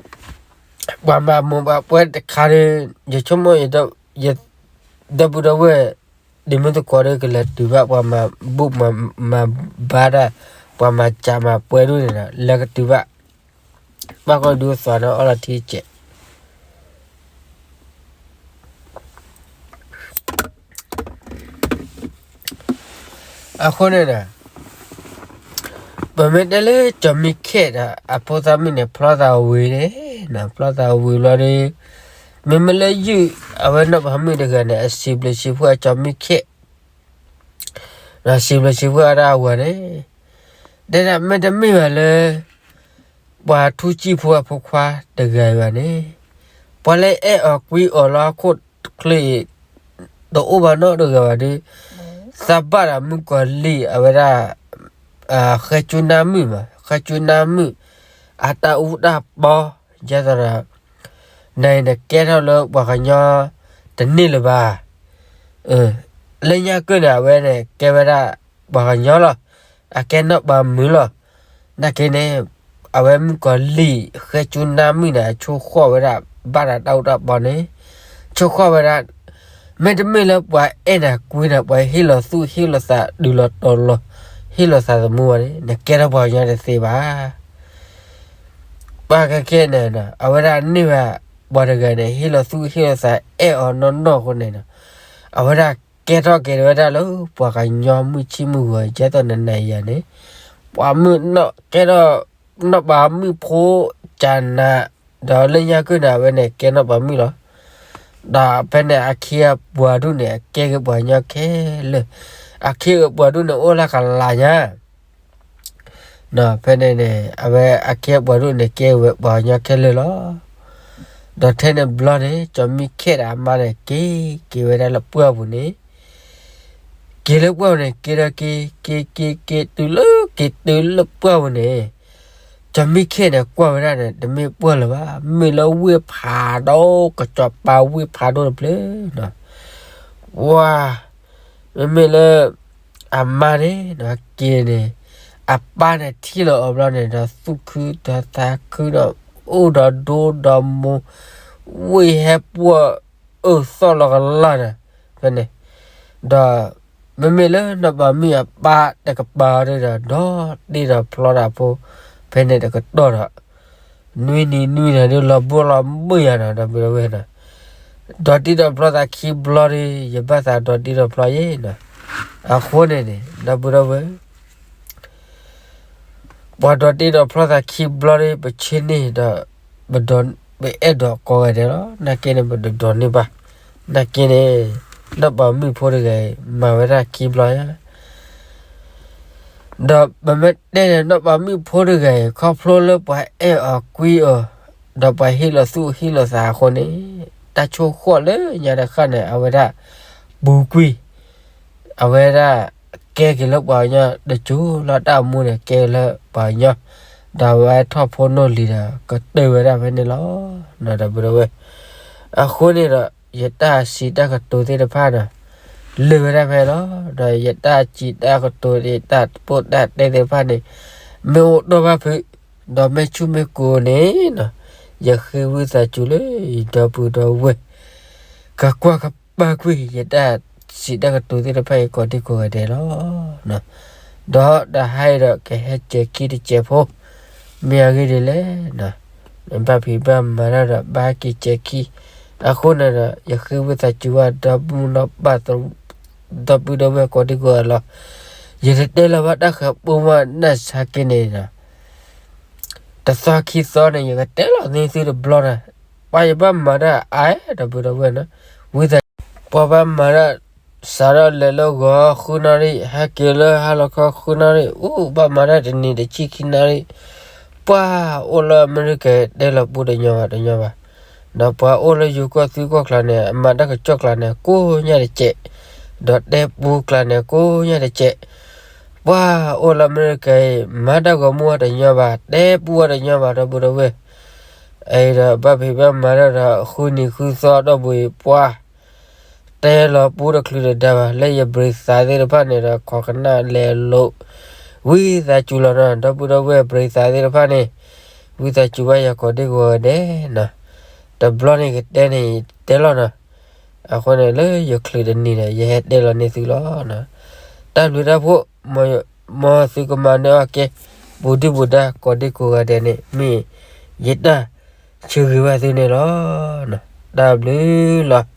ပှၤမၤမိၢ်ပှၤပှဲၤတခါဒီး ယဆိကမိၣ် ယ ဒီပုၢ်ဒီဝဲၢ် ဒ့မုၣ်သကိးဒီး ကလဲၤတုၤဘၣ် ပှၤမၤဘူၣ်မၤဘါတၢ်, ပှၤမၤစးမၤပှဲၤဒူၣ်န့ၣ်ဒီး လဲၤကတုၤဘၣ်, ဘၣ်ကီဒုးသွးနီၤအီလီၤထံကဲး အဃိန့ၣ်ဒီး ပမ့ၢ်တဲလၢကၠီၤမံခ့ၣ်ဒီး အဖိသၣ်မုၣ်န့ၣ် ဖျီသးဝံၤန့ၣ်, ဖျီသးဝံၤဘျီဒီး မ့မ့ၢ်လၢယုၢ် အဝဲနီၢ်ပၤမုၣ်တဂၤန့ၣ် အစံးဘျုးစံးဖှိၣ်အကၠီၤမံခ့ၣ်, ဒီးစံးဘျုးစံးဖှိၣ်အတၢ်အဝၤန့ၣ်, တဲဒၣ်မ့တမ့ၢ်ဘၣ်လၢ ပှၤထူစံၣ်ဖိအဖိခွါတဂၤအံၤဘၣ်န့ၣ်, ပှၤလၢအဲၣ်အီၤကွံအီၤလၢဟီၣ်ခိၣ်ချၢအံၤ တအိၣ်ဘၣ်နီတဂၤဘၣ်ဒီး, သးဘၣ်ဒီးမုၣ်ကီၤလံၢ်အဝဲဒၣ် ဃဲကၠူနါမုၣ်မး, ဃဲကၠူနါမုၣ် အတၢ်အူတၢ်ပီ, ယဲသိးဒီး နၤအံၤနကဲထီၣ်လၢပှၤကညီတန့ၢ်လၢၤဘၣ်. လၢညါကၢၢ်န့ၣ် အဝဲန့ၣ်ကဲဝဲဒၣ်ပှၤကညီလီၤ. အကဲနီၢ်ပၤမုၣ်လီၤ. နာ်က့န့ၣ် အဝဲမုၣ်ကီၤလံၢ် ဃဲကၠူနါမုၣ်န့ၣ် အဆိၣ်ဃီၣ်ဝဲဒၣ် ဘၣ်ဒီးတၢ်အူတၢ်ပီန့ၣ်, ဆိၣ်ဃီၣ်ဝဲဒၣ် မ့တမ့ၢ်လၢပှၤအဲၣ်နၤကွံနၤ ပှၤဟ့ၣ်လီၤသူၣ်ဟ့ၣ်လီၤသး ဒုးလီၤတီၤလီၤ ဟ့ၣ်လီၤသးသမူဘၣ်န့ၣ် နကဲထီၣ်ပှၤကညီတသ့ဘၣ်. ပှၤခဲခဲန့ၣ် အဝဲဒၣ်န့ၢ်ဘၣ်ပှၤတဂၤန့ၣ် ဟ့ၣ်လီၤသူၣ်ဟ့ၣ်လီၤသး အဲၣ်အီၤနီၢ်နီၢ်အဃိန့ၣ်, အဝဲဒၣ်ကဲထီၣ်က့ၤဝဲဒၣ်လၢပှၤကညီမုၣ်ဆံမုၣ်ဂီၤ ကဲသိးနၤယၤန့ၣ်, ပှၤမုၣ်နီၢ်ကဲထီၣ် နီၢ်ပၤမုၣ်ဖိကနၤ, ဒီးလၢညါကၢၢ်န့ၣ် အဝဲန့ၣ်ကဲနီၢ်ပၤမုၣ်လီၤ. ဒီးဖဲန့ၣ်အခ့အပှၤဒူၣ်န့ၣ် အကဲက့ၤပှၤကညီခဲလၢာ်, အခ့အပှၤဒူၣ်န့ၣ် အိၣ်လၢကလးညါ ဖဲန့ၣ်န့ၣ် အဝဲအခ့အပှၤဒူၣ်န့ၣ် ကဲဝဲပှၤကညီခဲလၢာ်လီၤ. ဒီးထဲန့ၣ်ဘျီန့ၣ် ကၠီၤမံခ့ၣ်ဒီးအမါန့ၣ် က့ၤက့ၤဝဲဒၣ်လၢပှၢ်ပူၤန့ၣ်, က့ၤလၢပှၢ်ပူၤန့ၣ် က့ၤဒီးက့ၤ က့ၤက့ၤက့ၤတုၤလၢ က့ၤတုၤလၢပှၢ်ပူၤန့ၣ်, ကၠီၤမံခ့ၣ်န့ၣ် ကွၢ်ဝဲဒၣ်န့ၣ် တမ့ၢ်ပှၢ်လၢၤဘၣ်, မ့ၢ်လၢဝ့ၢ်ဖးဒိၣ် ကစီၤပၤဝ့ၢ်ဖးဒိၣ်တဖျၢၣ်, ဝါ မ့မ့ၢ်လၢ အမါန့ၣ် က့ၤန့ၣ် အပၢ်န့ၣ်ထံၣ်လီၤအီၤဘျီန့ၣ်ဒီး သူၣ်ခုဒီးသးခုဒီး အိၣ်ဒီးဒိဒီးမိၢ် ဝ့ၢ်ဟဲပှီၢ်အၢၣ်သီၣ်လီၤကလၢ်န့ၣ်, ဖဲန့ၣ် ဒီး မ့မ့ၢ်လၢနီၢ်ပၤမုၣ်အပၢ်တကပၤအီၤဒီး ဒီးတ့ဒီးဖျီတၢ်ဖိ ဖဲန့ၣ်တကတီၢ်ဒီး နွံနံၤနွံနၤဒုး လီၤဘှီလီၤမုၢ်ယၤနီၤ ဒီပုၢ်ဒီဝဲၢ်နီၤ, ဒီးတ့ဒီးဖျီသးခံဘျီဒီး ယဘၣ်သးဒီးတ့ဒီးဖျီယဲနီၤ, အဃိန့ၣ်န့ၣ် ဒီပုၢ်ဒီဝဲၢ် ပှၤဒီးတ့ဒီးဖျီသးခံဘျီဒီး ပဆ့န့ၢ်ဒီး ပဒီး ပအဲၣ်ဒိးကိးဂၤဒဲးလီၤ. နာ်က့န့ၣ် ပတဒိးန့ၢ်ဘၣ်. နာ်က့န့ၣ် နီၢ်ပၤမုၣ်ဖိတဂၤအံၤ မၤဝဲဒၣ်ခံဘျီညါ ဒီးပမ့ၢ်တဲန့ၣ် နီၢ်ပၤမုၣ်ဖိတဂၤအံၤ ခီဖျိလၢပှၤအဲၣ်အီၤကွံအီၤ ဒီးပှၤဟ့ၣ်လီၤသူၣ်ဟ့ၣ်လီၤသးအဃိန့ၣ် တၢ်ဆိၣ်ဃီၣ်လၢညါတဃၣ်န့ၣ် အဝဲဒၣ်ပူၤကွံာ် အဝဲဒၣ်ကဲက့ၤလၢပှၤကညီတစိၤလီၤ. တၢ်အမူန့ၣ် ကဲလၢပှၤကညီ ဒီးအဝဲထီၣ်ဖိနီၢ်လံၤဒီး ကတၢၢ်ဝဲဒၣ်ဖဲန့ၣ်လီၤ. ဒီပုၢ်ဒီဝဲၢ် အဃိန့ၣ်ဒီး ယတၢ်စံးတၢ်ကတိၤသ့ၣ်တဖၣ်ဒီး လၢာ်ဝဲဒၣ်ဖဲလီၤ. ဒီးယတၢ်စံးတၢ်ကတိၤ ယတၢ်တပိၢ်တၢ်တဲသ့ၣ်တဖၣ်န့ၣ် မ့ၢ်အိၣ်တ့ၢ်ဘၣ်ဖုး ဒီးမ့ၢ်ဆူၣ်မ့ၢ်ကိၤန့ၣ် ယဃ့ဝံသးစူၤလၢ ဒီပုၢ်ဒီဝဲၢ် ကကွၢ်ကပာ်ကွံာ်ယတၢ်စံးတၢ်ကတိၤသ့ၣ်တဖၣ်အံၤကိးဒံကိးဂၤဒဲးလီၤ. ဒီးတဟါအံၤဒီးကဟဲစဲၤခံတစဲးဖိ, မ့ၢ်အဂ့ၢ်ဒ်လဲၣ်, ဘၣ်ဖံးဘၣ်မၤတၢ်ဒီးဘၣ်ဟဲက့ၤစဲၤခံ, အဃိန့ၣ်ဒီး ယဃ့ဝံသးစူၤဘၣ် ဒီပုၢ်ဒီဝဲၢ် ဒီပုၢ်ဒီဝဲၢ်ကိးဒံကိးဂၤလီၤ. ယတတဲလီၤဘၣ်တၢ်ဃၤပူမး နာ်သက့န့ၣ်ဒီး တသီခံသီန့ၣ် ယကတဲလီၤန့ၢ်သုတဘျီန့ၣ်, ပှၤယဘၣ်မၤတၢ်အါ ဒီပုၢ်ဒီဝဲၢ်န့ၣ်, ဝံသး ပှၤဘၣ်မၤတၢ် စးထီၣ်လဲၤလၢဂီၤဃုနၣ်ရံၣ် ဟဲက့ၤလၢဟါလီၤခီဃုနၣ်ရံၣ် အိၣ်ဘၣ်မၤတၢ်တနံၤတဆံခံနၣ်ရံၣ်, ပှၤအိၣ်လၢအမဲရကၤ တဲလီၤပူတညီဘၣ်တညီဘၣ်, ဒီးပှၤအိၣ်လၢယိၤကီၢ်သူကီၢ်ကျါန့ၣ် အမၤတၢ်ကစီၣ်ကျါန့ၣ် ကိးညါတစဲး, ဒီးတဲပူကျါန့ၣ် ကိးညါတစဲး, ပှၤအိၣ်လၢအမဲရကၤအံၤ မၤတၢ်ဂီၤမူအီၤတညီဘၣ် တဲပူအီၤတညီဘၣ် ဒီပုၢ်ဒီဝဲၢ်, အအံၤဒီးဘၣ်ဖံးဘၣ်မၤတၢ်ဒီးဃုနံၤဃုသီဒီးဘှံးပှၤ တဲလီၤပူတချုးတဒါဘၣ် လၢယဘြံၤသးသ့ၣ်တဖၣ်န့ၣ်ဒီး ခိးကနၣ်လဲၤလိာ် ဝံသးစူၤလီၤနီၤ ဒီပုၢ်ဒီဝဲၢ်ဘြံၤသးသ့ၣ်တဖၣ်န့ၣ်, ဝံသးစူၤဘၣ်ယၤကိးဒံကိးဂၤဒဲးနီၤ, တဘျီန့ၣ်ကတဲန့ၣ် တဲလီၤနီၤ, အဃိန့ၣ် လၢယချုးတနံၤဒီး ယဟဲတဲလီၤန့ၢ်သုလီၤ. တၢ်ဘျုးတၢ်ဖှိၣ်, မ်သုကမၤနၢၤအီၤကဲ ပူၤဒုၣ်ပူၤဒါကိးဒံကိးဂၤဒဲးန့ၣ် မ့ၢ်ယတၢ်ဆၢဂ့ၤဘၣ်သုန့ၣ်လီၤ. တၢ်ဘျုးလီၤ.